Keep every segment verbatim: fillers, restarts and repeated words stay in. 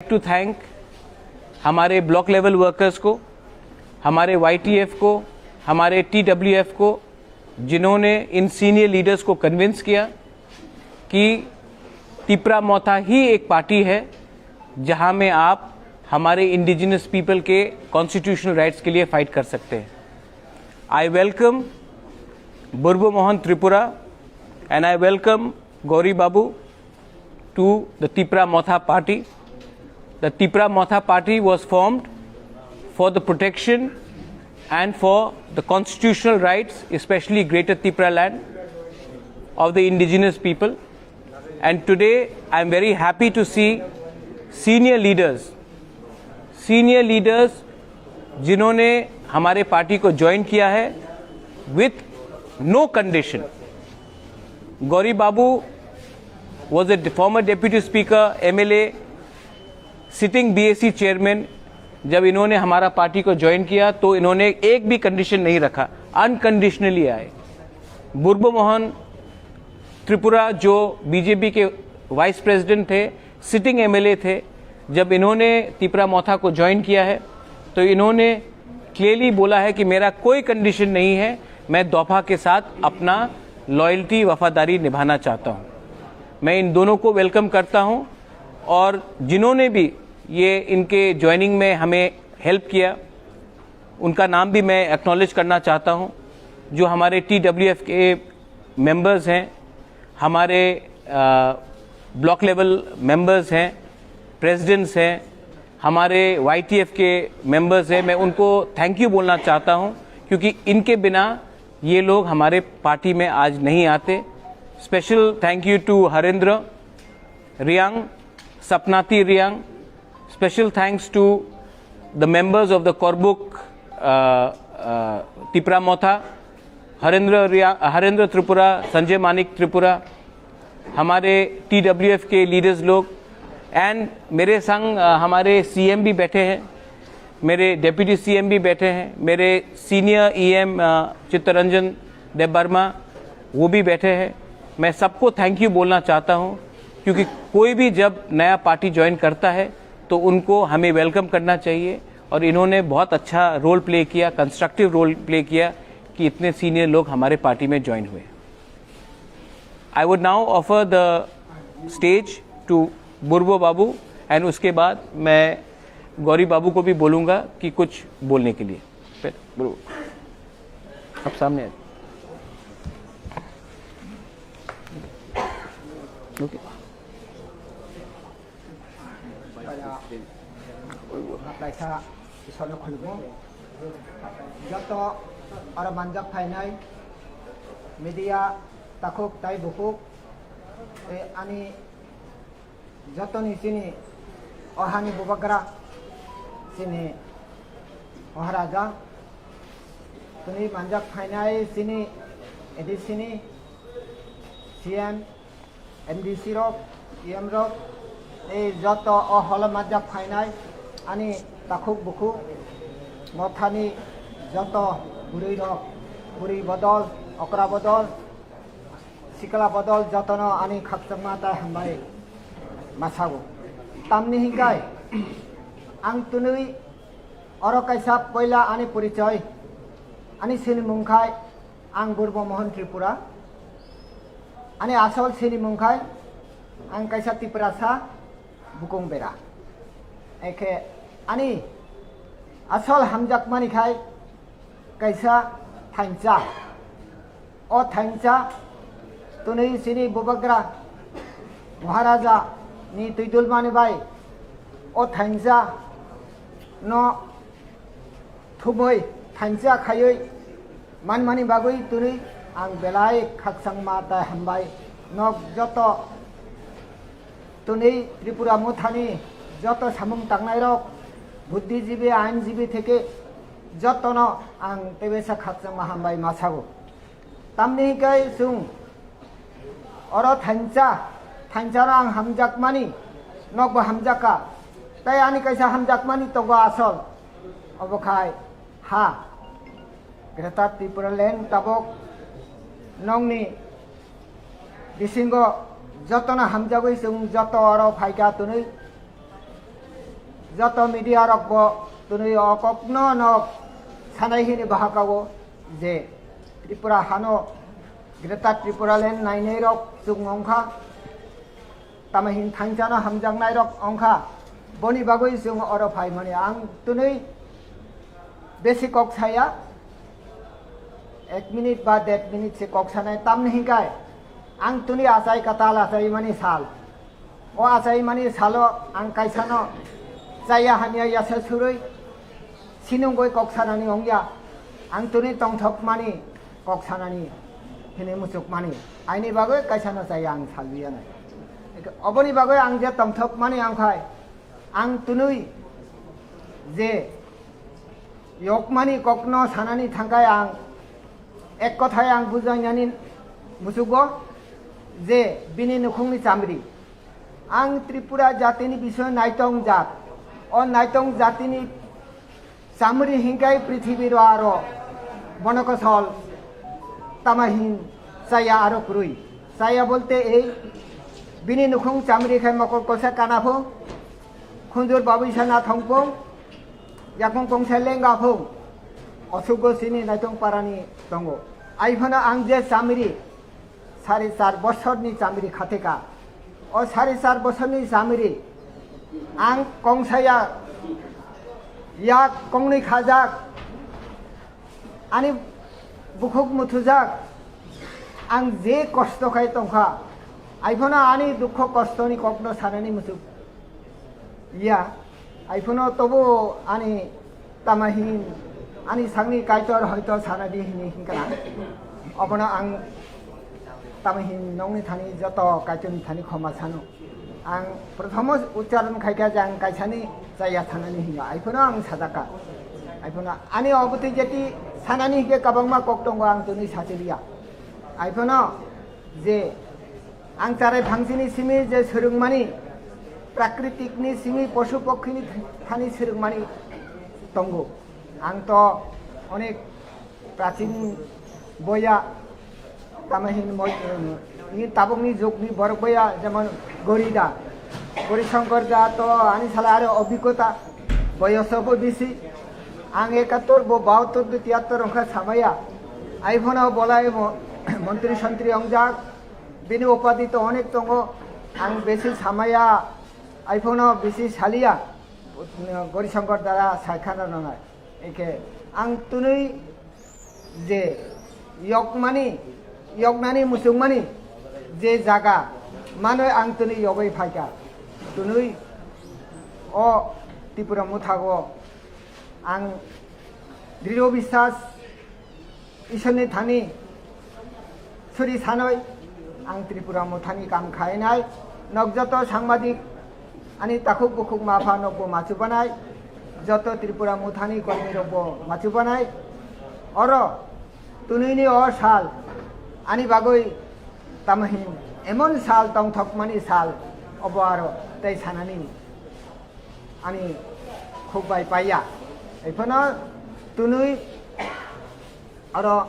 To thank हमारे block level workers को, हमारे वाईटीएफ को, हमारे टीडब्ल्यूएफ को, जिन्होंने इन सीनियर लीडर्स को कन्विंस किया कि तिपरा मोथा ही एक पार्टी है जहां में आप हमारे इंडिजिनस पीपल के कॉन्स्टिट्यूशनल राइट्स के लिए फाइट कर सकते हैं। I welcome Burbo Mohan Tripura and I welcome Gauri Babu to the Tipra Motha party. The Tipra Motha party was formed for the protection and for the constitutional rights, especially Greater Tipra land, of the indigenous people. And today I am very happy to see senior leaders, senior leaders जिन्होंने हमारे पार्टी को ज्वाइन किया है with no condition. Gauri Babu was a former deputy speaker, MLA, sitting BAC chairman. जब इन्होंने हमारा पार्टी को ज्वाइन किया तो इन्होंने एक भी कंडीशन नहीं रखा, अनकंडीशनली आए. बुर्बो मोहन त्रिपुरा जो बीजेपी के वाइस प्रेसिडेंट थे, सिटिंग एमएलए थे, जब इन्होंने तिपरा मोथा को ज्वाइन किया है तो इन्होंने क्लियरली बोला है कि मेरा कोई कंडीशन नहीं है, मैं दोफा के साथ अपना लॉयल्टी, वफादारी निभाना चाहता हूँ. मैं इन दोनों को वेलकम करता हूँ और जिन्होंने भी ये इनके ज्वाइनिंग में हमें हेल्प किया, उनका नाम भी मैं एक्नॉलेज करना चाहता हूँ, जो हमारे टीडब्ल्यूएफ के मेंबर्स हैं, हमारे ब्लॉक लेवल मेंबर्स हैं, प्रेसिडेंट्स हैं, हमारे वाईटीएफ के मेंबर्स हैं. मैं उनको थैंक यू बोलना चाहता हूँ, क्योंकि इनके बिना ये लोग हमारे पार्टी में आज नहीं आते. Special thank you to Harendra रियांग, सपनाती Reang. Special thanks to the members of the Korbuk, uh, uh, Tipra Motha, Harendra रिया, हरेंद्र त्रिपुरा, संजय मानिक त्रिपुरा, हमारे टीडब्ल्यूएफ के लीडर्स लोग, एंड मेरे संग, uh, हमारे सीएम भी बैठे हैं, मेरे डेप्यूटी सीएम भी बैठे हैं, मेरे सीनियर ईएम, uh, चित्तरंजन देव वर्मा, वो भी बैठे हैं. मैं सबको थैंक यू बोलना चाहता हूँ, क्योंकि कोई भी जब नया पार्टी ज्वाइन करता है तो उनको हमें वेलकम करना चाहिए, और इन्होंने बहुत अच्छा रोल प्ले किया, कंस्ट्रक्टिव रोल प्ले किया कि इतने सीनियर लोग हमारे पार्टी में ज्वाइन हुए. I would now offer the stage to बुर्बो बाबू, एंड उसके बाद मैं गौरी बाबू को भी बोलूँगा कि कुछ बोलने के लिए. फिर बुर्बो, आप सामने आ जाओ. Okay. Kaya, Khaplaisa Isorno khulumo. Joto oro manjak phainai media takhuk tai bukhuk, tei ani jotoni chini o hani bubagra, chini Maharaja, tini manjak phainai chini A D C ni C M, M D C rok, E M rok, tei joto o holo manjak phainai ani takhuk bukhuk mothani joto bwrwi rok, bwrwi bodol, okra bodol, sikla bodol jotono ani khakchangma tai hambai masago. Tamni hinkai ang twnwi oro kaisa poila ani porichoi, ani sinimung khai ang Burbo Mohon Tripura. Ani asol sinimung khai ang kaisa Tiprasa bukung bera. Ekhe ani asol hamjakmani khai kaisa thansa. O thansa twnwi chini bubagra Maharaja ni twidulmani bai o thansa no thumwi thansa khaiwi manmani bagwi twnwi ang belai khakchangma tai hambai nok joto twnwi Tripura mothani joto samung tangnairok, buddhijibi, ainjibi theke jotono ang tebesa khakchangma hambai masago. Tamni hingke chwng oro thansa, thansano ang hamjakmani, nokbo hamjakka, tei ani kaisa hamjakmani tongo asol, obo khai ha. Greater Tipraland tabok nokni bisingo jotono hamjagwi chwng joto oro phaikha twnwi. Joto media rok bo twnwi o kokno no sanai hini bahakao je Tripura hano Greater Tripura Land nainai rok chwng wngkha, tamo hin thansa no hamjaknai rok wngkha, boni bagwi chwng oro phaimani ang twnwi besi kok saya, ek minute ba der minute se kok sanai, tamni hinkai ang twnwi achai katal achaimani sal. O achaimani salo ang kaisano chaya hamya yasa surui sinungoi kok sanani ongya. Ang tuni tongthokmani kok sanani hini muchukmani. Aini bagwi kaisano chaya ang salwiya nai. Oboni bagwi ang je tongthokmani angkhai ang tunui je yokmani kokno sanani thangkai ang ek kothai ang bujainani musugo je bini nukhungni chamri. Ang Tripura jatini bisoy naitong jak. O naitong jatini chamri hingkai prithibiro aro bono kosol tamahin chaya aro kwrwi. Chaya bolte ei bini nukhung chamri khai mokol kosa kana phung, khunjur babui sana thong phung, yakung kongsa lenga phung. Osugo sini naitong parani tongo. Aiphano ang je chamri sari char bosorni chamri khateka. O sari char bosorni chamri ang kongsaya yak kongnwi khajak, ani bukhuk muthujak, ang je kosto khai tongkha, aiphano ani dukho kostoni kokno sanani muchuk ya. Aiphano tobo ani tamahin, ani sakni Kaitor hoito sanadi hini hinkana. Obono ang tamahin nongni thani joto Kaitorni thani khoma sano. Ang prothomo uchcharon khaikha je ang kaisani chaya sanani hinyo. Aiphano ang sajaka. Aiphano ani obotwi jeti sanani hingke kabangma kok tongo ang tuni sachiliya. Aiphano je ang charai phangsini simi je swrwngmani, prakritikni simi, posu pokhini thani swrwngmani tongo. Ang to onek prachin boya, tamo hin mo-, ni tabukni jugni borok boya, jemon Gori da, Gori Shankar da to ani sala aro obhigota, boyoso bo bisi. Ang ekattor bo bahattor tiyattor ongkha samaya. Aiphano bolai mo-, montri sontri ongjak. Bini upadi to onek tongo, ang besi samaya, aiphano besi saliya, Gori Shankar dara saikhana nonai. Eke ang tunui je yokmani, yoknani muchungmani je jaga manoi ang tunui yogoi phaikha. Tunui o Tripura mothago ang dridho biswas Iswrni thani suri sanoi ang Tripura mothani kam khainai. Nok joto sangbadik ani takhuk bukhuk mapha nokbo machubanai, joto Tripura mothani kormi rokbo machubanai. Oro tunini o sal ani bagwi tamahin emon sal tongthokmani sal obo aro tei sanani ani khuk bai paiya. Ephano tunui aro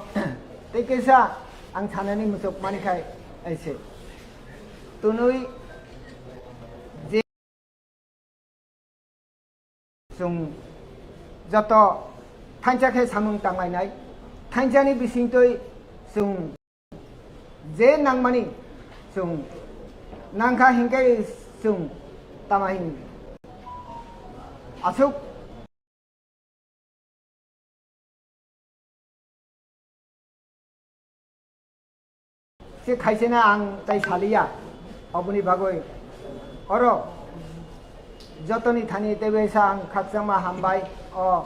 tei kaisa ang sanani muchuk mani khai aise. Tunui je chwng joto thansa khe samung tanglainai, thansani bisingtwi chwng je nangmani chwng nangkha hinkhe chwng tamahin aswk se khaisena ang tai saliya, oboni bagwi oro jotoni thani teibo sa ang khakchangma hambai o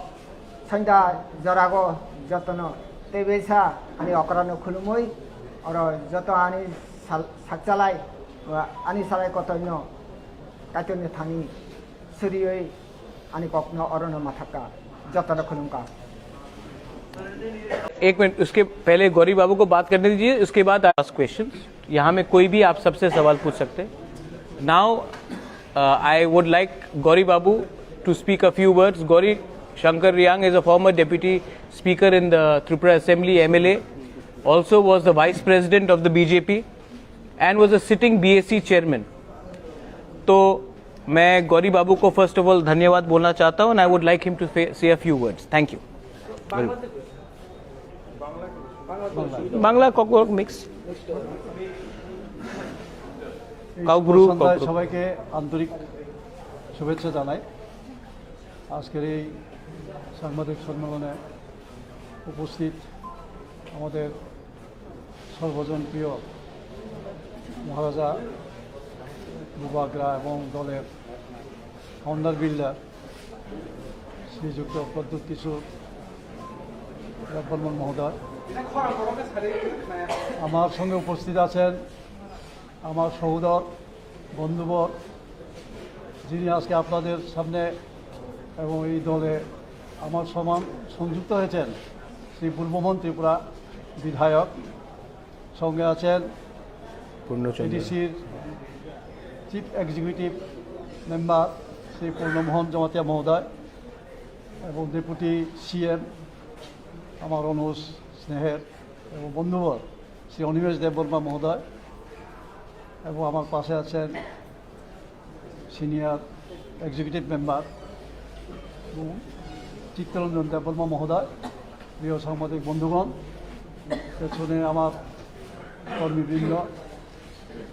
sonda jorago jotono teibo sa ani okrano khulumui oro joto ani sal-, sakchalai ani salai kotorno Kaitorni thani surioi ani kokno orono mathaka jotono khulumka. एक मिनट, उसके पहले गौरी बाबू को बात करने दीजिए, उसके बाद ask questions. यहाँ में कोई भी आप सबसे सवाल पूछ सकते हैं। Now, I would like Gauri Babu to speak a few words. Gauri Shankar Reang is a former deputy speaker in the Tripura Assembly, M L A, also was the vice president of the B J P and was a sitting B A C chairman. तो मैं गौरी बाबू को first of all धन्यवाद बोलना चाहता हूँ, and I would like him to say a few words. Thank you. Bangla Kokborok mix. এই কাউব্রু শুভ সন্ধ্যায় ককবরক। সবাইকে আন্তরিক শুভেচ্ছা জানাই। আজকের এই সাংবাদিক সম্মেলনে উপস্থিত আমাদের সর্বজন প্রিয় মহারাজা বুবাগ্রা এবং দলের ফাউন্ডার বিল্ডার শ্রীযুক্ত প্রদ্যুৎ কিশোর দেববর্মন মহোদয়, আমার সঙ্গে উপস্থিত আছেন আমার সহোদর বন্ধুবর, যিনি আজকে আপনাদের সামনে এবং এই দলে আমার সমান সংযুক্ত হয়েছেন, শ্রী পূর্বমোহন ত্রিপুরা বিধায়ক, সঙ্গে আছেন পূর্ণচন্দ্র। এডিসির চিফ এক্সিকিউটিভ মেম্বার শ্রী পূর্ণমোহন জমাতিয়া মহোদয় এবং ডেপুটি সিএম আমার অনুজ স্নেহের এবং বন্ধুবর শ্রী অনিমেষ দেববর্মা মহোদয় এবং আমার পাশে আছেন সিনিয়র এক্সিকিউটিভ মেম্বার এবং চিত্তরঞ্জন দেববর্মা মহোদয়, প্রিয় সাংবাদিক বন্ধুগণ, পেছনে আমার কর্মীবৃন্দ।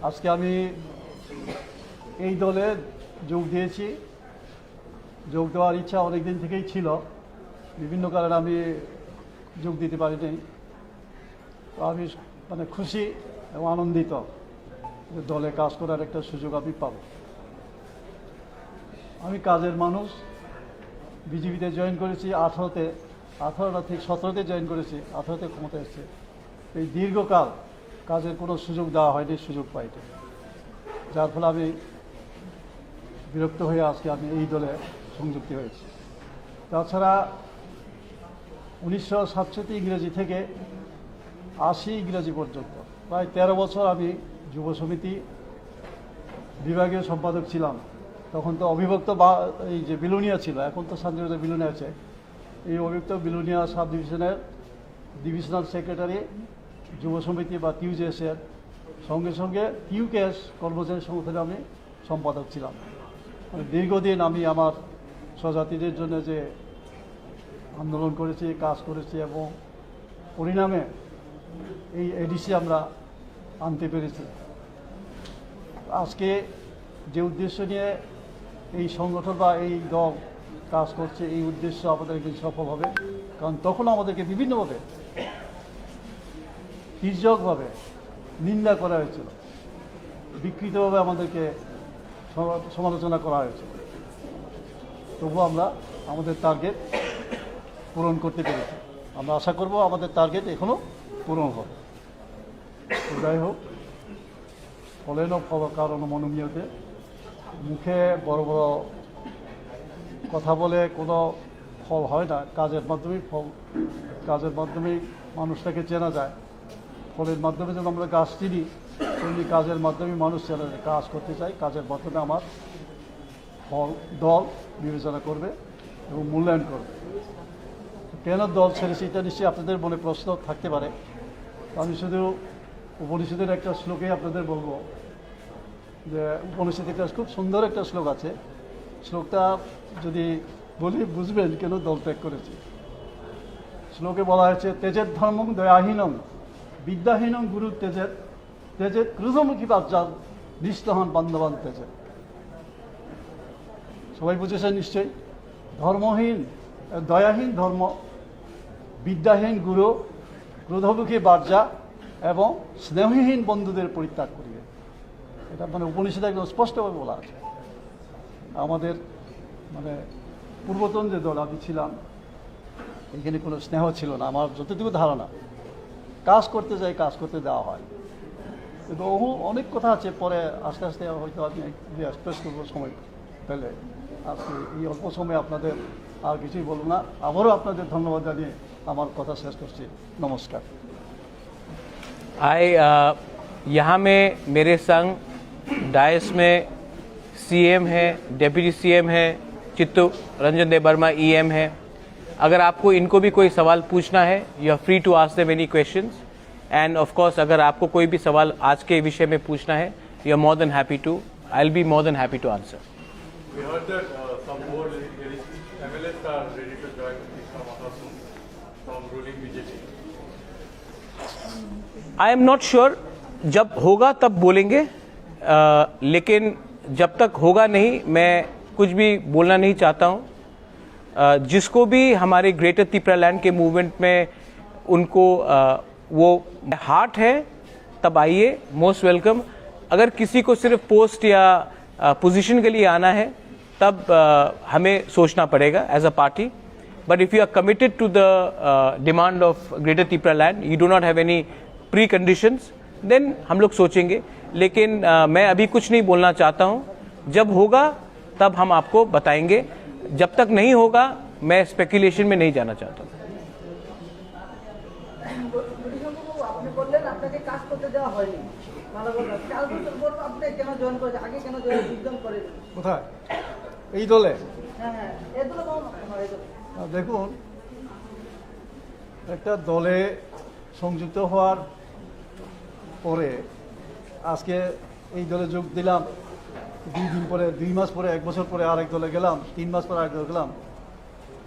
আজকে আমি এই দলে যোগ দিয়েছি। যোগ দেওয়ার ইচ্ছা অনেক দিন থেকেই ছিল, বিভিন্ন কারণে আমি যোগ দিতে পারিনি। তো আমি মানে খুশি এবং আনন্দিত যে দলে কাজ করার একটা সুযোগ আমি পাবো। আমি কাজের মানুষ, বিজেপিতে জয়েন করেছি আঠারোতে, আঠারো না ঠিক সতেরোতে জয়েন করেছি, আঠারোতে ক্ষমতা এসছে। এই দীর্ঘকাল কাজের কোনো সুযোগ দেওয়া হয়নি, সুযোগ পাইনি, যার ফলে আমি বিরক্ত হয়ে আজকে আমি এই দলে সংযুক্তি হয়েছি। তাছাড়া উনিশশো সাতষট্টি ইংরেজি থেকে আশি ইংরেজি পর্যন্ত প্রায় তেরো বছর আমি যুব সমিতি বিভাগীয় সম্পাদক ছিলাম। তখন তো অবিভক্ত বা এই যে বিলোনিয়া ছিল, এখন তো শান্তিবাজার বিলোনিয়া আছে। এই অবিভক্ত বিলোনিয়া সাব ডিভিশনের ডিভিশনাল সেক্রেটারি, যুব সমিতি বা টিউজেএস এর, সঙ্গে সঙ্গে টিউকেএস কর্মচারী সংগঠনে আমি সম্পাদক ছিলাম। মানে দীর্ঘদিন আমি আমার স্বজাতিদের জন্য যে আন্দোলন করেছি, কাজ করেছি এবং পরিণামে এই এডিসি আমরা আনতে পেরেছি। আজকে যে উদ্দেশ্য নিয়ে এই সংগঠন বা এই দল কাজ করছে, এই উদ্দেশ্য আমাদের একদিন সফল হবে। কারণ তখন আমাদেরকে বিভিন্নভাবে, তির্যকভাবে নিন্দা করা হয়েছিল, বিকৃতভাবে আমাদেরকে সমা- সমালোচনা করা হয়েছিল। তবুও আমরা আমাদের টার্গেট পূরণ করতে পেরেছি। আমরা আশা করব আমাদের টার্গেট এখনও পূরণ হবে। তো যাই হোক, ফলেন ফল কারণ মনোমীয়তে, মুখে বড় বড় কথা বলে কোনো ফল হয় না, কাজের মাধ্যমেই ফল, কাজের মাধ্যমেই মানুষটাকে চেনা যায়। ফলের মাধ্যমে যেমন আমরা গাছ চিনি, তেমনি কাজের মাধ্যমে মানুষ চেনা যায়। কাজ করতে চাই, কাজের মাধ্যমে আমার ফল দল বিবেচনা করবে এবং মূল্যায়ন করবে। কেন দল ছেড়েছি, এটা নিশ্চয়ই আপনাদের মনে প্রশ্ন থাকতে পারে। তো আমি শুধু উপনিষদের একটা শ্লোকে আপনাদের বলবো যে, উপনিষদে একটা খুব সুন্দর একটা শ্লোক আছে। শ্লোকটা যদি বলি, বুঝবেন কেন দল ত্যাগ করেছি। শ্লোকে বলা হয়েছে, "তেজেদ ধর্মং দয়াহীনং বিদ্যাহীনং গুরু তেজেদ, তেজেদ ক্রোধমুখী বাহ্যান নিঃস্নেহান বান্ধবান তেজেদ।" সবাই বুঝেছেন নিশ্চয়ই? ধর্মহীন, দয়াহীন ধর্ম, বিদ্যাহীন গুরু, ক্রোধমুখী বাহ্যান এবং স্নেহহীন বন্ধুদের পরিত্যাগ করিবে। এটা মানে উপনিষদে একদম স্পষ্টভাবে বলা আছে। আমাদের মানে পূর্বতন যে দল আমি ছিলাম, এখানে কোনো স্নেহ ছিল না, আমার যতটুকু ধারণা। কাজ করতে যাই, কাজ করতে দেওয়া হয়। কিন্তু বহু অনেক কথা আছে, পরে আস্তে আস্তে হয়তো আমি এক্সপ্রেস করবো সময় পেলে। আজকে এই অল্প সময়ে আপনাদের আর কিছুই বলবো না, আবারও আপনাদের ধন্যবাদ জানিয়ে আমার কথা শেষ করছি। নমস্কার। I, uh, यहाँ में मेरे संग डायस में सीएम है, डेप्यूटी सीएम है, चित्तू रंजन देव वर्मा ईएम है। अगर आपको इनको भी कोई सवाल पूछना है, you are free to ask them any questions, and of course अगर आपको कोई भी सवाल आज के विषय में पूछना है, you are more than happy to, I will be more than happy to answer. We heard that uh, some more M L As are ready to join Krishna Mahasun from ruling B J P. I am not sure, जब होगा तब बोलेंगे, अ, लेकिन जब तक होगा नहीं, मैं कुछ भी बोलना नहीं चाहता हूँ। अ, जिसको भी हमारे ग्रेटर तिपरा लैंड के मूवमेंट में उनको, अ, वो हार्ट है, तब आइए, मोस्ट वेलकम। अगर किसी को सिर्फ पोस्ट या पोजीशन के लिए आना है, तब अ, हमें सोचना पड़ेगा as a party. But if you are committed to the demand of Greater Tipra Land, you do not have any preconditions, then हम लोग सोचेंगे। लेकिन अ, मैं अभी कुछ नहीं बोलना चाहता हूँ। जब होगा, तब हम आपको बताएंगे। जब तक नहीं होगा, मैं स्पेकुलेशन में नहीं जाना चाहता हूँ। বুদ্ধিসম্পন্ন বাবু, আপনি বললেন আপনাকে কাজ করতে দেওয়া হয়নি। ভালো কথা। চার বছর পর আপনি কেন জয়েন করেছেন? আগে কেন জয়েন, যোগদান করেন? কোথায়? এই দলে? হ্যাঁ, হ্যাঁ, এই দলে বলুন, হ্যাঁ, এই দলে। আহ, দেখুন, একটা দলে সংযুক্ত হওয়ার পরে আজকে এই দলে যোগ দিলাম, দুই দিন পরে, দুই মাস পরে, এক বছর পরে আরেক দলে গেলাম, তিন মাস পরে আরেক দলে গেলাম।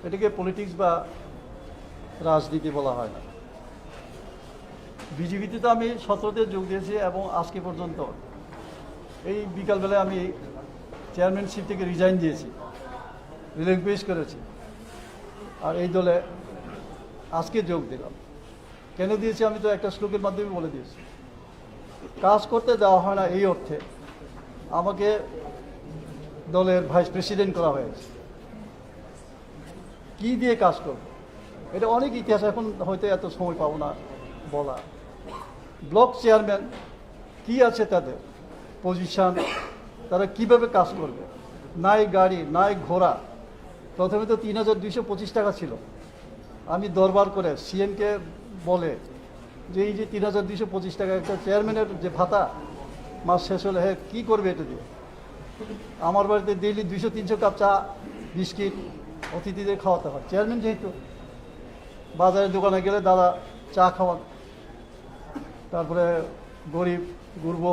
এটাকে পলিটিক্স বা রাজনীতি বলা হয় না। বিজেপিতে তো আমি সতেরোতে যোগ দিয়েছি এবং আজকে পর্যন্ত এই বিকালবেলায় আমি চেয়ারম্যানশিপ থেকে রিজাইন দিয়েছি, রিলিঙ্কুইশ করেছি। আর এই দলে আজকে যোগ দিলাম। কেন দিয়েছি আমি তো একটা শ্লোকের মাধ্যমে বলে দিয়েছি। কাজ করতে দেওয়া হয় না এই অর্থে আমাকে দলের ভাইস প্রেসিডেন্ট করা হয়েছে। কি দিয়ে কাজ করব? এটা অনেক ইতিহাস, এখন হয়তো এত সময় পাবো না বলা। ব্লক চেয়ারম্যান কি আছে তাদের পজিশন, তারা কিভাবে কাজ করবে? নাই গাড়ি, নাই ঘোড়া। প্রথমে তো তিন হাজার দুইশো পঁচিশ টাকা ছিল। আমি দরবার করে সিএমকে বলে যে এই যে তিন হাজার দুইশো পঁচিশ টাকা একটা চেয়ারম্যানের যে ভাতা, মাস শেষ হলে হে কী করবে এটা দিয়ে? আমার বাড়িতে ডেইলি দুইশো তিনশো কাপ চা, বিস্কিট অতিথিদের খাওয়াতে হয়। চেয়ারম্যান যেহেতু বাজারে দোকানে গেলে দাদা চা খাওয়ান, তারপরে গরিব গুরবো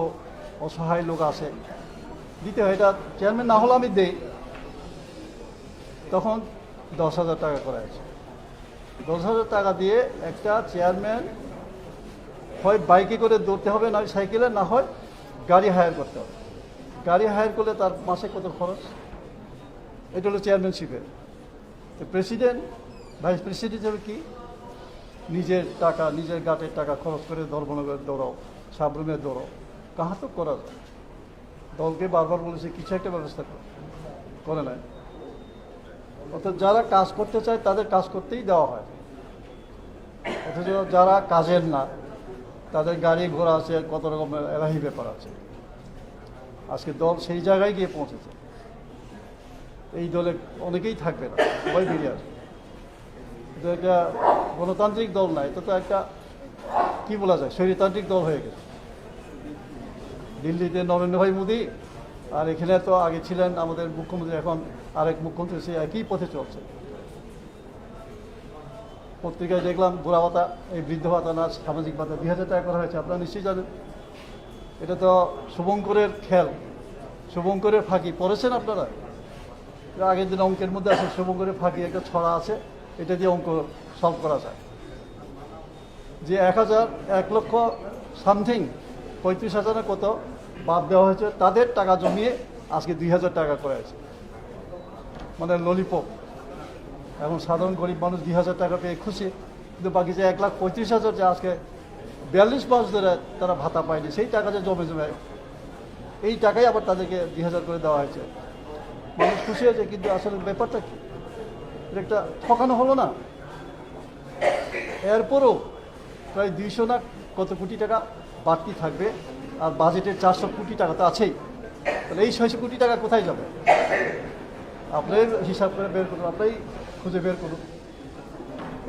অসহায় লোক আছে, দিতে হয়। এটা চেয়ারম্যান না হলে আমি দেই, তখন দশ হাজার টাকা করে আছে। দশ হাজার টাকা দিয়ে একটা চেয়ারম্যান হয় বাইকে করে দৌড়তে হবে, না হয় সাইকেলে, না হয় গাড়ি হায়ার করতে হবে। গাড়ি হায়ার করলে তার মাসে কত খরচ? এটা হলো চেয়ারম্যানশিপের। তো প্রেসিডেন্ট, ভাইস প্রেসিডেন্ট হিসেবে কি নিজের টাকা, নিজের গাটের টাকা খরচ করে ধর্মনগর দৌড়াও, সাবরুমে দৌড়াও, কাহা তো করা যায়। দলকে বারবার বলেছে কিছু একটা ব্যবস্থা করো, করে নাই। অর্থাৎ যারা কাজ করতে চায় তাদের কাজ করতেই দেওয়া হয়, অথচ যারা কাজের না তাদের গাড়ি ঘোড়া আছে, কত রকমের এলাহি ব্যাপার আছে। আজকে দল সেই জায়গায় গিয়ে পৌঁছেছে। এই দলে অনেকেই থাকবে না, সবাই বেরিয়ে আসবে। এটা একটা গণতান্ত্রিক দল না, এটা তো একটা, কি বলা যায়, স্বৈরতান্ত্রিক দল হয়ে গেছে। দিল্লিতে নরেন্দ্র ভাই মোদী, আর এখানে তো আগে ছিলেন আমাদের মুখ্যমন্ত্রী, এখন আরেক মুখ্যমন্ত্রী, সে একই পথে চলছে। পত্রিকায় দেখলাম বুড়া ভাতা, এই বৃদ্ধ ভাতা না, সামাজিক ভাতা দুই হাজার টাকা করা হয়েছে, আপনারা নিশ্চয়ই জানেন। এটা তো শুভঙ্করের খেল, শুভঙ্করের ফাঁকি। পড়েছেন আপনারা? আগের দিন অঙ্কের মধ্যে আছে, শুভঙ্করের ফাঁকি একটা ছড়া আছে, এটা দিয়ে অঙ্ক সলভ করা যায়। যে এক হাজার, এক লক্ষ সামথিং, পঁয়ত্রিশ হাজার না কত বাদ দেওয়া হয়েছে, তাদের টাকা জমিয়ে আজকে দুই হাজার টাকা করা হয়েছে, মানে ললিপপ। এখন সাধারণ গরিব মানুষ দুই হাজার টাকা পেয়ে খুশি, কিন্তু বাকি যে এক লাখ পঁয়ত্রিশ হাজার যে আজকে বিয়াল্লিশ মাস ধরে তারা ভাতা পায়নি, সেই টাকা যে জমে জমে, এই টাকাই আবার তাদেরকে দুই হাজার করে দেওয়া হয়েছে। মানুষ খুশি হয়েছে, কিন্তু আসলে ব্যাপারটা কি? এটা একটা ঠকানো হলো না? এরপরও প্রায় দুইশো না কত কোটি টাকা বাড়তি থাকবে, আর বাজেটে চারশো কোটি টাকা তো আছেই। তাহলে এই ছয়শো কোটি টাকা কোথায় যাবে? আপনারাই হিসাব করে বের করুন, আপনারাই খুঁজে বের করুন।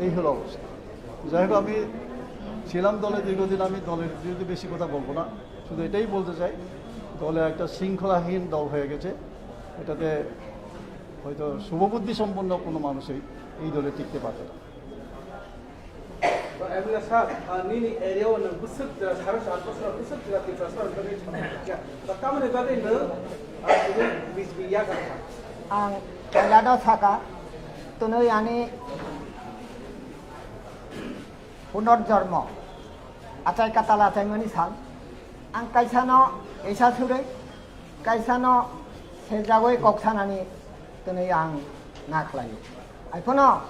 এই হলো অবস্থা। যাই হোক, আমি ছিলাম দলে দীর্ঘদিন, আমি দলের বিরুদ্ধে বেশি কথা বলবো না, শুধু এটাই বলতে চাই, দলে একটা শৃঙ্খলাহীন দল হয়ে গেছে। এটাতে হয়তো শুভবুদ্ধি সম্পন্ন কোনো মানুষই এই দলে টিকতে পারবে না। Emla sir, ah, nini area o nwng bwswk jora, saro sar bosor bwswk jora Tiprasa rok bagwi thangkha. Ba tamoni bagwi nwng, ah, tini bijbi yakarkha. Ang kailano saka, twnwi ani punorjormo achai katal achaimani sal. Ang kaisano isa surwi, kaisano sejagwi kok sanani twnwi ang na khlaio. Haiphano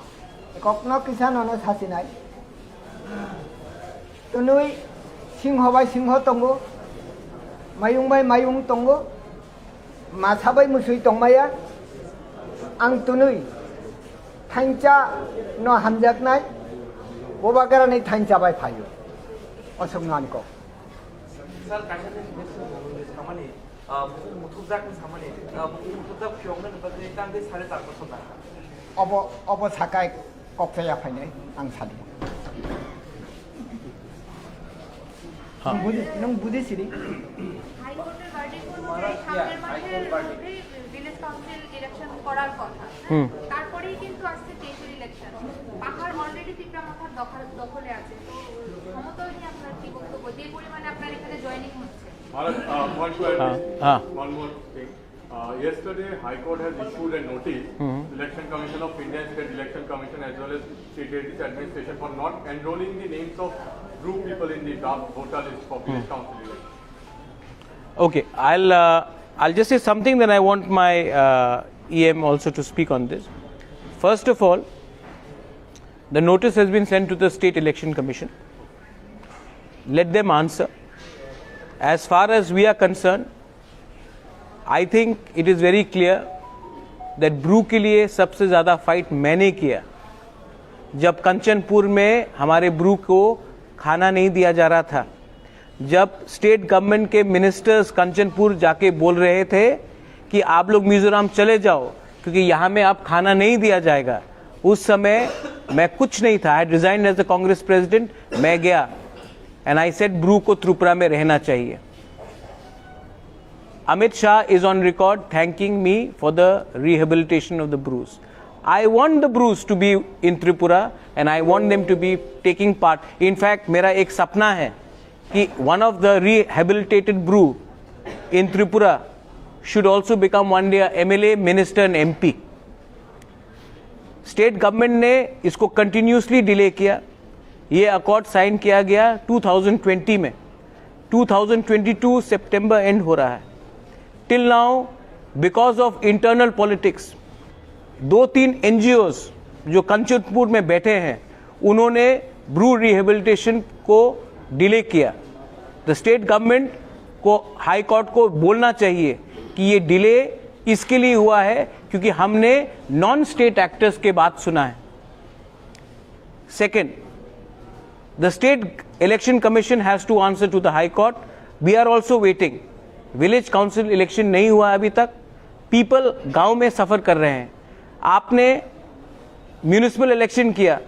kokno kisa nono sasinai. Twnwi singho bai singho tongo, mayung bai mayung tongo, masa bai musui tongmaya. Ang twnwi thansa no hamjaknai, bobagrani thansa bai phaio. Osok nani kok. Sir, kaisa ni samani, ah, muthubjak ni samani, ah, muthubjak phiyoknani bagwi tangwi sare char bosor nangkha. Obo, obo sakai kok chaya phainai, ang sadi. Nung buji, nung buji sidi. হাইকোর্টের ভার্ডিক্ট অনুযায়ী সামনের মাসের মধ্যেই village council election করার কথা। হুম। তারপরেই কিন্তু আসছে তেইশের ইলেকশন। পাহাড় অলরেডি তিপ্রা মথার দখল, দখলে আছে। তো ক্ষমতা নিয়ে আপনার কি বক্তব্য? যে পরিমাণে আপনার এখানে জয়েনিং হচ্ছে। Bharat, uh, one point, হ্যাঁ, হ্যাঁ। One more thing. Uh, yesterday, High Court has issued a notice, Hmm. Election Commission of India, State Election Commission, as well as State Heritage Administration for not enrolling the names of Bru people in the draft voter list for village Hmm. council election. Okay, I'll, uh, I'll just say something, then I want my, uh, E M also to speak on this. First of all, the notice has been sent to the State Election Commission. Let them answer. As far as we are concerned, I think it is very clear that Bru के लिए सबसे ज़्यादा फाइट मैंने किया। जब कंचनपुर में हमारे ब्रू को खाना नहीं दिया जा रहा था, जब स्टेट गवर्नमेंट के मिनिस्टर्स कंचनपुर जाके बोल रहे थे कि आप लोग मिजोरम चले जाओ क्योंकि यहाँ में आप खाना नहीं दिया जाएगा, उस समय मैं कुछ नहीं था। I had resigned as the Congress president. मैं गया and I said, ब्रू को त्रिपुरा में रहना चाहिए। Amit Shah is on record thanking me for the rehabilitation of the Brus. I want the Brus to be in Tripura and I want them to be taking part. In fact, मेरा एक सपना है कि one of the rehabilitated Bru in Tripura should also become one day a M L A, minister and M P. State government ने इसको continuously delay किया। ये accord sign किया गया टू थाउजेंड ट्वेंटी में, टू थाउजेंड ट्वेंटी टू सितंबर एंड हो रहा है। Till now, because of internal politics, दो तीन एनजीओज़ जो कंचनपुर में बैठे हैं, उन्होंने ब्रू रिहेबिलिटेशन को डिले किया। द स्टेट गवर्नमेंट को, हाई कोर्ट को बोलना चाहिए कि ये डिले इसके लिए हुआ है क्योंकि हमने नॉन स्टेट एक्टर्स के बात सुना है। Second, the State Election Commission has to answer to the High Court. We are also waiting. Village council election नहीं हुआ अभी तक। पीपल गांव में सफ़र कर रहे हैं। आपने म्युनिसिपल इलेक्शन किया,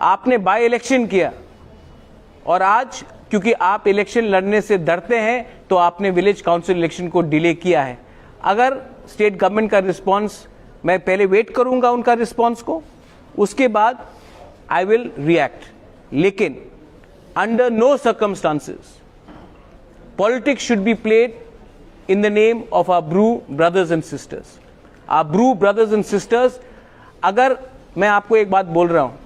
आपने बाई इलेक्शन किया, और आज क्योंकि आप इलेक्शन लड़ने से डरते हैं तो आपने विलेज काउंसिल इलेक्शन को डिले किया है। अगर स्टेट गवर्नमेंट का रिस्पांस, मैं पहले वेट करूंगा उनका रिस्पांस को, उसके बाद I will react. लेकिन under no circumstances politics should be played in the name of our Bru brothers and sisters. Our Bru brothers and sisters, अगर, मैं आपको एक बात बोल रहा हूँ,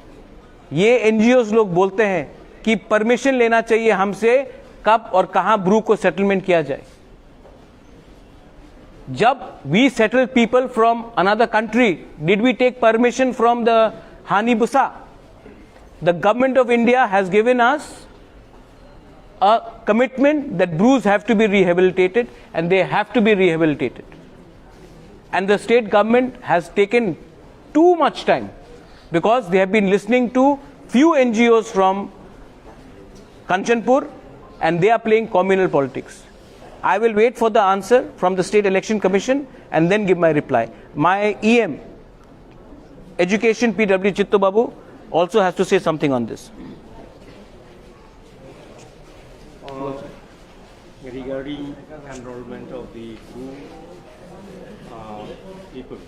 ये एनजीओज़ लोग बोलते हैं कि परमिशन लेना चाहिए हमसे कब और कहाँ ब्रू को सेटलमेंट किया जाए। जब we settle people from another country, did we take permission from the Hani Busa? The government of India has given us a commitment that Brus have to be rehabilitated, and they have to be rehabilitated. And the state government has taken too much time because they have been listening to few N G Os from Kanchanpur, and they are playing communal politics. I will wait for the answer from the State Election Commission and then give my reply. My E M, Education, P W Chitto Babu, also has to say something on this. Uh, regarding enrollment of the Bru, uh, people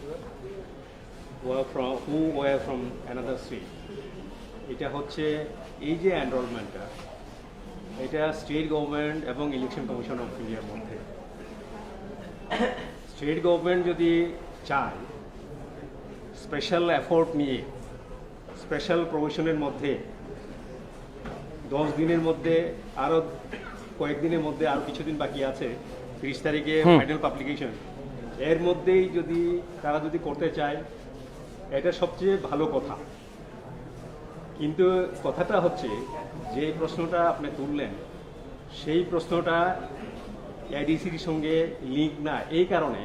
who are from, who were from another state, এটা হচ্ছে, এই যে এনরোলমেন্টটা, এটা state government এবং election commission of ইন্ডিয়ার মধ্যে। State government যদি চাই, স্পেশাল এফোর্ট নিয়ে, স্পেশাল প্রভিশনের মধ্যে দশ দিনের মধ্যে, আরও কয়েকদিনের মধ্যে, আরও কিছুদিন বাকি আছে, তিরিশ তারিখে হুম। Final publication. এর মধ্যেই যদি তারা যদি করতে চায়, এটা সবচেয়ে ভালো কথা। কিন্তু কথাটা হচ্ছে, যে প্রশ্নটা আপনি তুললেন, সেই প্রশ্নটা এডিসির সঙ্গে লিঙ্ক না। এই কারণে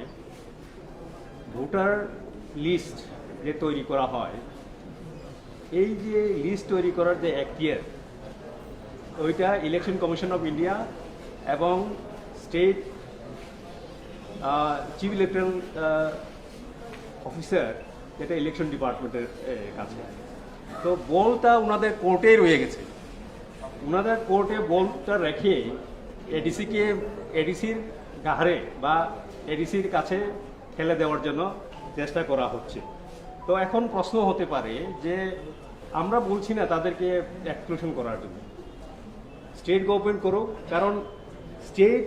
ভোটার লিস্ট যে তৈরি করা হয়, এই যে লিস্ট তৈরি করার যে এখতিয়ার, ওইটা ইলেকশন কমিশন অফ ইন্ডিয়া এবং স্টেট চিফ ইলেকটরাল অফিসার, যেটা ইলেকশন ডিপার্টমেন্টের কাছে। তো বলটা ওনাদের কোর্টেই রয়ে গেছে। ওনাদের কোর্টে বলটা রেখে এডিসিকে, এডিসির ঘাড়ে বা এডিসির কাছে ফেলে দেওয়ার জন্য চেষ্টা করা হচ্ছে। তো এখন প্রশ্ন হতে পারে যে আমরা বলছি না তাদেরকে এক্সক্লুশন করার জন্য, স্টেট গভর্নমেন্ট করুক, কারণ স্টেট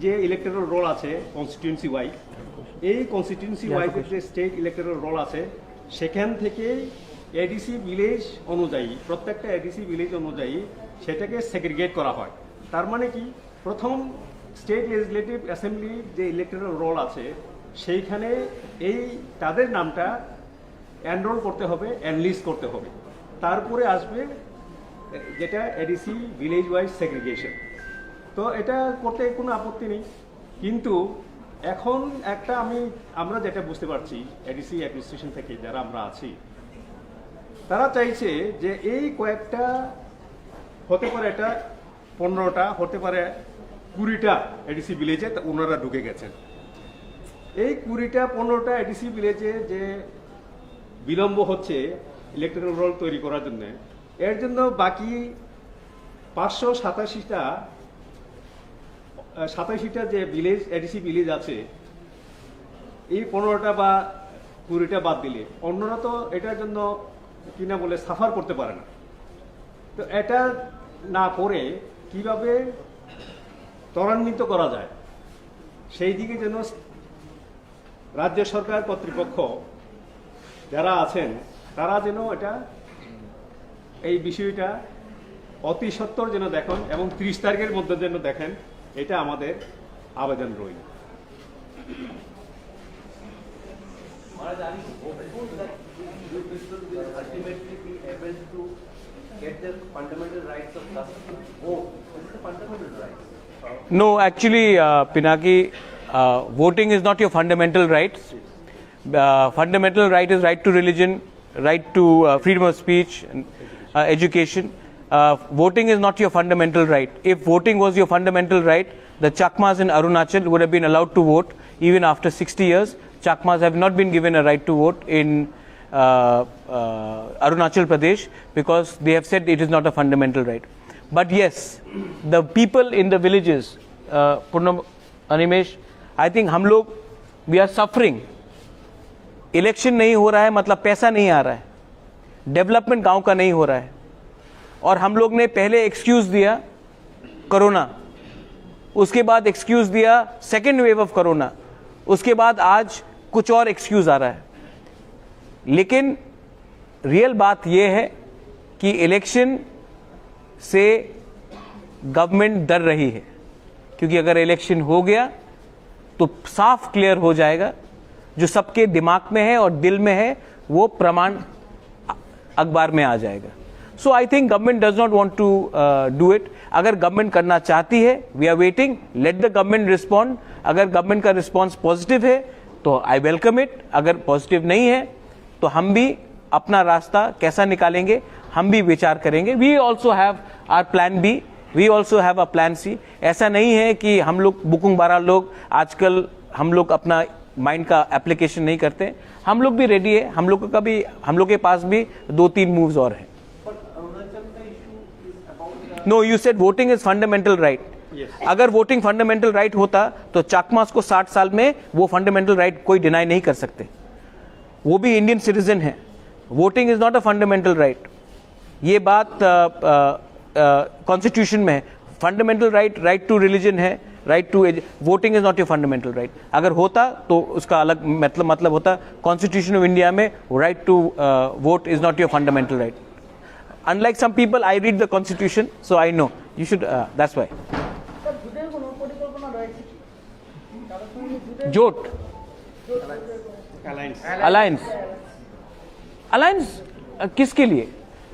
যে ইলেকটরাল রোল আছে কনস্টিটিউয়েন্সি ওয়াইজ, এই কনস্টিটিউয়েন্সি ওয়াইজের যে স্টেট ইলেকটরাল রোল আছে, সেখান থেকে এডিসি ভিলেজ অনুযায়ী, প্রত্যেকটা এডিসি ভিলেজ অনুযায়ী সেটাকে সেগ্রিগেট করা হয়। তার মানে কি, প্রথম স্টেট লেজিসলেটিভ অ্যাসেম্বলির যে ইলেকটরাল রোল আছে, সেইখানে এই তাদের নামটা এনরোল করতে হবে, এনলিস্ট করতে হবে। তারপরে আসবে যেটা এডিসি ভিলেজ ওয়াইজ সেগ্রিগেশন। তো এটা করতে কোনো আপত্তি নেই, কিন্তু এখন একটা আমি, আমরা যেটা বুঝতে পারছি, এডিসি অ্যাডমিনিস্ট্রেশন থেকে যারা আমরা আছি, তারা চাইছে যে এই কয়েকটা, হতে পারে এটা পনেরোটা, হতে পারে কুড়িটা এডিসি ভিলেজে তা ওনারা ঢুকে গেছেন। এই কুড়িটা পনেরোটা এডিসি ভিলেজে যে বিলম্ব হচ্ছে ইলেকটরাল রোল তৈরি করার জন্য, এর জন্য বাকি পাঁচশো সাতাশিটা, আহ, সাতাশিটা যে ভিলেজ, এডিসি ভিলেজ আছে, এই পনেরোটা বা কুড়িটা বাদ দিলে অন্যরা তো এটার জন্য, কি না বলে, সাফার করতে পারে না। তো এটা না করে কিভাবে ত্বরান্বিত করা যায়, সেই দিকে যেন রাজ্য সরকার কর্তৃপক্ষ যারা আছেন, তারা যেন এটা, এই বিষয়টা অতি সত্বর যেন দেখেন এবং ত্রিশ তারিখের মধ্যে যেন দেখেন, এটা আমাদের আবেদন রইল। Maharaj, are you hopeful that you people will ultimately be able to get the fundamental rights of Kashmir? Vote is a fundamental right. No, actually, uh, Pinaki, uh, voting is not your fundamental right. Uh, fundamental right is right to religion, right to uh, freedom of speech, and, uh, education. Uh, voting is not your fundamental right. If voting was your fundamental right, the Chakmas in Arunachal would have been allowed to vote even after sixty years. Chakmas have not been given a right to vote in uh, uh, Arunachal Pradesh because they have said it is not a fundamental right. But yes, the people in the villages, uh, Purnam, Animesh, I think हम लोग, we are suffering. Election नहीं हो रहा है, मतलब पैसा नहीं आ रहा है, डेवलपमेंट गांव का नहीं हो रहा है। और हम लोग ने पहले एक्सक्यूज दिया कोरोना, उसके बाद एक्सक्यूज दिया सेकेंड वेव ऑफ कोरोना, उसके बाद आज कुछ और एक्सक्यूज आ रहा है। लेकिन रियल बात यह है कि इलेक्शन से गवर्नमेंट डर रही है, क्योंकि अगर इलेक्शन हो गया तो साफ क्लियर हो जाएगा, जो सबके दिमाग में है और दिल में है, वो प्रमाण अ-, अखबार में आ जाएगा। So I think government does not want to do it. अगर गवर्नमेंट करना चाहती है, we are waiting, let the government respond. अगर गवर्नमेंट का रिस्पॉन्स पॉजिटिव है तो आई वेलकम इट, अगर पॉजिटिव नहीं है तो हम भी अपना रास्ता कैसा निकालेंगे, हम भी विचार करेंगे। We also have our plan B, we also have a plan C। ऐसा नहीं है कि हम लोग बुकुंग बारा लोग आजकल हम लोग अपना माइंड का एप्लीकेशन नहीं करते। हम लोग भी रेडी है, हम लोग का भी, हम लोग के पास भी दो तीन मूव्स और हैं। No, you said voting is fundamental right. अगर वोटिंग फंडामेंटल राइट होता तो चाकमास को साठ साल में वो फंडामेंटल राइट कोई डिनाई नहीं कर सकते। वो भी इंडियन सिटीजन है। Voting is not a fundamental right. ये बात कॉन्स्टिट्यूशन में है। Fundamental right, right to religion है, Right to voting is not your fundamental right. अगर होता तो उसका अलग मतलब मतलब होता. Constitution of India में right to vote is not your fundamental right. Unlike some people, I read the constitution, so I know. You should, uh, that's why. জোট, अलायंस, अलायंस किसके लिए?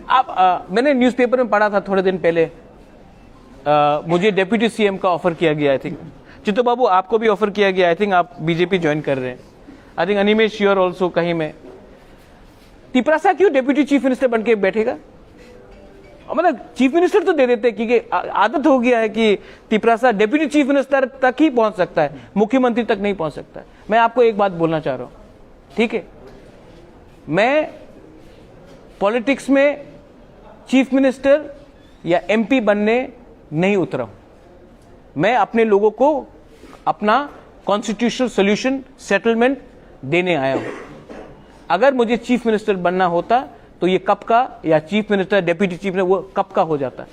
आप, अ, मैंने न्यूज़पेपर में पढ़ा था थोड़े दिन पहले, अ, मुझे डेप्यूटी सीएम का ऑफर किया गया, आई थिंक चित्तू बाबू, आपको भी ऑफर किया गया, आई थिंक आप बीजेपी ज्वाइन कर रहे हैं, I think Animesh, you are also कहीं में. तिपरासा क्यों डेप्यूटी चीफ मिनिस्टर बन के बैठेगा? मतलब चीफ मिनिस्टर तो दे देते, क्योंकि आ- आदत हो गया है कि तिपरासा डेप्यूटी चीफ मिनिस्टर तक ही पहुंच सकता है, मुख्यमंत्री तक नहीं पहुंच सकता है. मैं आपको एक बात बोलना चाह रहा हूँ, ठीक है, मैं पॉलिटिक्स में चीफ मिनिस्टर या एमपी बनने नहीं उतरा हूँ. मैं अपने लोगों को अपना कॉन्स्टिट्यूशनल सॉल्यूशन, सेटलमेंट देने आया हूँ. अगर मुझे चीफ मिनिस्टर बनना होता तो ये कब का, या chief minister, deputy chief minister, वो कब का हो जाता.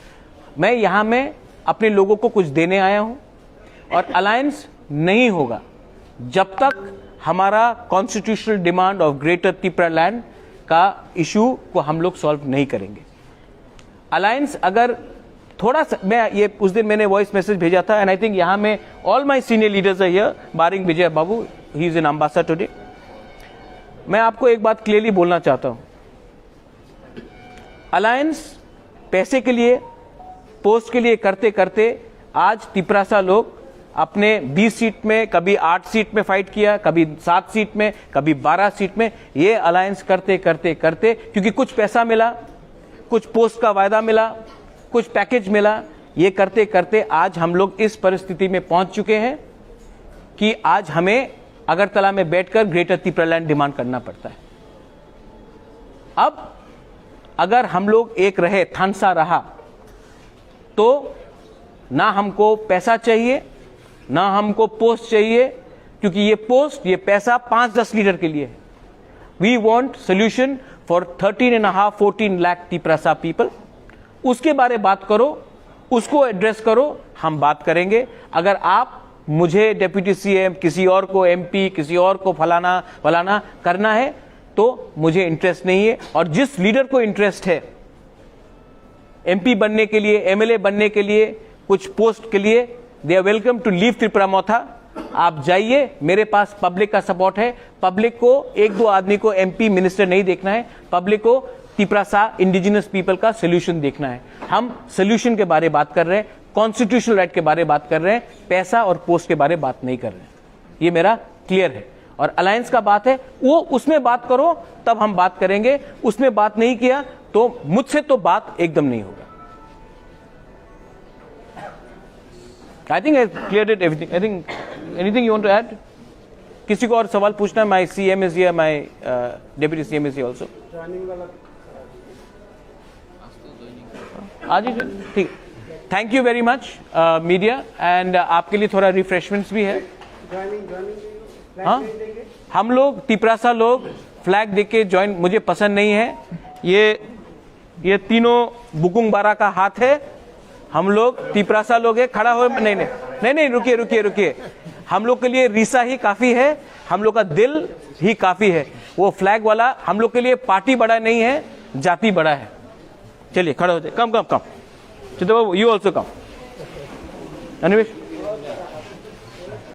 मैं यहाँ में अपने लोगों को कुछ देने आया हूँ और अलायंस नहीं होगा जब तक हमारा constitutional demand of greater Tipra land का इशू को हम लोग सॉल्व नहीं करेंगे. अलायंस अगर थोड़ा सा, मैं ये उस दिन मैंने वॉइस मैसेज भेजा था, एंड आई थिंक यहाँ में all my senior leaders are here, barring Vijay Babu, he is in Ambassa today. मैं आपको एक बात क्लियरली बोलना चाहता हूँ, अलायंस पैसे के लिए, पोस्ट के लिए करते करते आज तिपरासा लोग अपने बीस सीट में, कभी आठ सीट में फाइट किया, कभी सात सीट में, कभी बारह सीट में. ये अलायंस करते करते करते, क्योंकि कुछ पैसा मिला, कुछ पोस्ट का वायदा मिला, कुछ पैकेज मिला, ये करते करते आज हम लोग इस परिस्थिति में पहुंच चुके हैं कि आज हमें अगरतला में बैठकर ग्रेटर तिपरा लैंड डिमांड करना पड़ता है. अब अगर हम लोग एक रहे, थानसा रहा, तो ना हमको पैसा चाहिए, ना हमको पोस्ट चाहिए, क्योंकि ये पोस्ट, ये पैसा पाँच दस लीडर के लिए है. We want solution for thirteen and a half, fourteen lakh Tiprasa people. उसके बारे बात करो, उसको एड्रेस करो, हम बात करेंगे. अगर आप मुझे डेप्यूटी सीएम, किसी और को एमपी, किसी और को फलाना फलाना करना है, तो मुझे इंटरेस्ट नहीं है. और जिस लीडर को इंटरेस्ट है एमपी बनने के लिए, एमएलए बनने के लिए, कुछ पोस्ट के लिए, they are welcome to leave Tipra Motha. आप जाइए, मेरे पास पब्लिक का सपोर्ट है. पब्लिक को एक दो आदमी को एमपी मिनिस्टर नहीं देखना है, पब्लिक को तिपरासा इंडिजिनस पीपल का सोल्यूशन देखना है. हम सोल्यूशन के बारे बात कर रहे हैं, कॉन्स्टिट्यूशनल राइट के बारे बात कर रहे हैं, पैसा और पोस्ट के बारे बात नहीं कर रहे हैं. ये मेरा क्लियर है. और अलायंस का बात है, वो उसमें बात करो, तब हम बात करेंगे. उसमें बात नहीं किया तो मुझसे तो बात एकदम नहीं होगा. I think I cleared it everything. I think anything you want to add? किसी को और सवाल पूछना है? My C M is here, my uh, deputy C M is here also. आज ही ठीक. Thank you very much media, and आपके लिए थोड़ा रिफ्रेशमेंट्स भी है. हाँ, हम लोग तिपरासा लोग फ्लैग देके ज्वाइन, मुझे पसंद नहीं है. ये ये तीनों बुकुंग बारा का हाथ है. हम लोग तिपरासा लोग हैं, खड़ा हो. नहीं नहीं नहीं नहीं, रुकिए रुकिए रुकिए. हम लोग के लिए रिसा ही काफी है, हम लोग का दिल ही काफी है. वो फ्लैग वाला हम लोग के लिए पार्टी बड़ा नहीं है, जाति बड़ा है. चलिए खड़ा हो जाए. कम कम कम. चित्तू बाबू, यू ऑल्सो कम. अनिमेश.